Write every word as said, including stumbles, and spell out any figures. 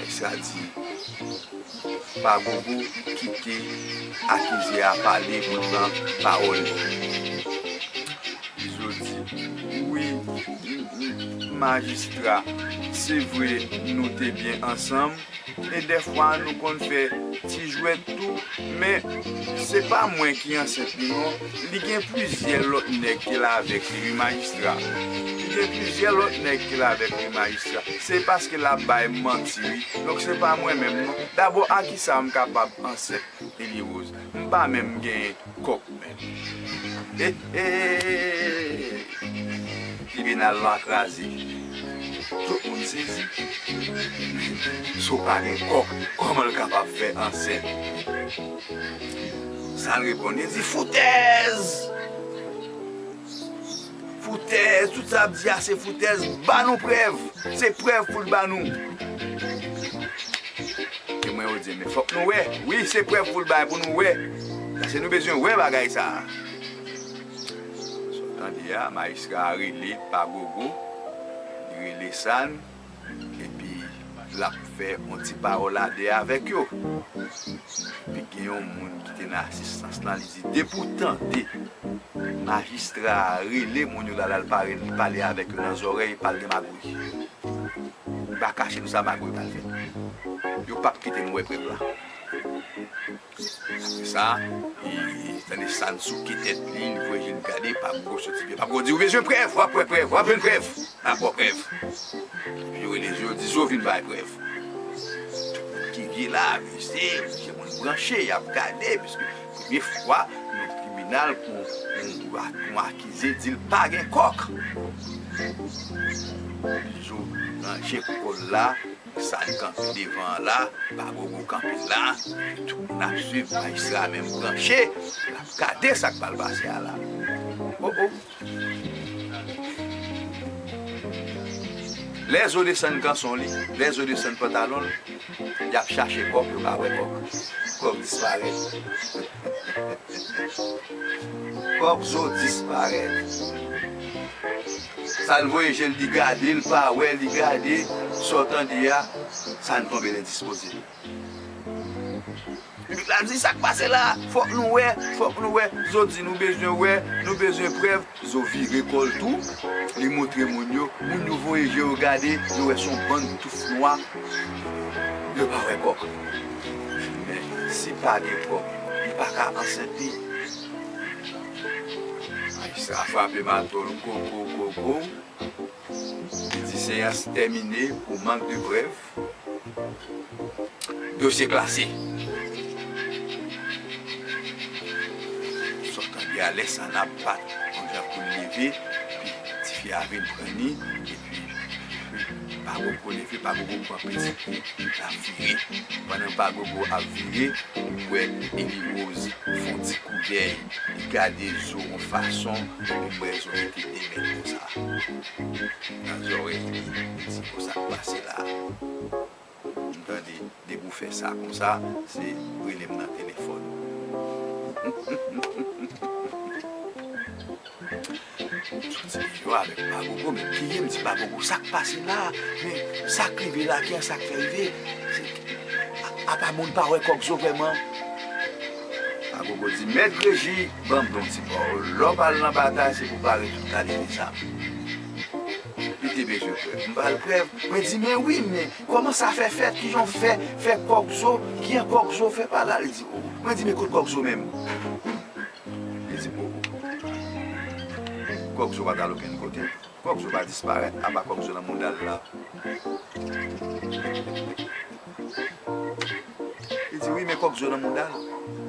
Sa di, Pagogo kite akize a pale pou l pran pawòl li. Izo di, wi, m- m- majistra, se vre nou te byen ansanm, e dèfwa nou konn fè ti jwèt tou, men se pa mwen ki ansent li non, li gen plizyè lòt nèg ki la avèk li wi majistra. Li gen plizyè lòt nèg ki la avèk li majistra. Se paske l ap bay manti wi. Donk se pa mwen menm non. Dabò a kisa m kapab ansent Eli Rose? M pa menm genyen kòk menm. E, e, e, e, e. Tribinal la kraze. Tout moun sezi. Si w pa gen kòk, kòman l kapab fè ansent? Sa l reponn, li di, foutèz! Foutèz, tout sa ap di a se foutèz. Ba nou prèv. Se prèv pou l ba nou. E mwen yo di, men fòk nou wè. Wi, se prèv pou l bay pou nou wè. Paske nou bezwen wè bagay sa a. Sa w tande a, majistra a rele Pagogo, li rele San, epi l ap fè yon ti pawòl a de avèk yo. Epi gen yon moun ki te nan asistans lan, li di, depi w tande majistra a rele moun yo la, l al pale, pale avèk yo nan zòrèy, pa l gen magouy. M pa kache nou sa magouy pral fèt. Yo p ap kite nou wè prèv la. Apre sa, e, e, tande San souke tèt li, li voye je l gade, Pagogo soti pye. Pagogo di, ou bezwen prèv, w ap wè prèv, w ap jwenn prèv. N ap ba w prèv. Epi yo rele Zo, yo di, Zo vin bay prèv. Tout moun ki vye la, mesye, mesye moun branche, y ap gade, piske premye fwa nan tribinal pou yon, yon, yon akize di l pa gen kòk. Epi Zo ranje kò l la, San kanpe devan an la, Pagogo kanpe la, tout moun ap swiv, majistra menm branche, l ap gade sa k pral pase a la. Oh, oh. Lè Zo desann kanson li, lè Zo desann pantalon l, y ap chache kòk, yo pa wè kòk. Kòk disparèt. Kòk Zo disparèt. San voye je l, li gade, l pa wè, li gade, sa w tande a, San tonbe endispoze. Piblik la di, sa k pase la? Fòk nou wè, fòk nou wè. Zo di, nou bezwen wè, nou bezwen prèv. Zo vire kò l tou, li montre moun yo. Moun yo voye je yo gade, yo wè se yon bann touf nwa. Yo pa wè kòk. Men, si pa gen kòk, li pa ka ansent li. Majistra frape mato l, ko, ko, ko, ko. Li di, seyans tèmine pou mank de prèv. Dosye klase. Sa w tande a, lè San ap bat yon jan pou l leve, epi tifi a vin pran li, epi Pagogo leve, Pagogo pran pitit li, l ap vire. Pandan Pagogo ap vire, ou wè Eli Rose fè yon ti koudèy, li gade Zo yon fason, epi m wè Zo mete de men konsa nan zòrèy li, li di, konsa k pase la. M tande, depi w fè sa konsa, se rele m nan telefòn. M soti deyò avèk Pagogo, men kiye m di Pagogo, sa k pase la? Men sa k rive la, kijan sa k fè rive? Se, a, apa moun pa wè kòk Zo vrèman? Pagogo di, mèt Reji, ban m yon ti pawòl. Lè w pral nan batay, se pou pare tout kalite zam. Li te bezwen prèv. M ba l prèv. Mwen di, men wi, men kòman sa fè fèt? Kijan w fè, fè kòk Zo? Kijan kòk Zo fè pa la? Li di, o. Mwen di, men kote kòk Zo menm? Li di, o. Kòk Zo pa t al okenn kote. Kòk Zo pa disparèt, apa kòk Zo nan mouda l la. Li di, wi, men kòk Zo nan mouda l.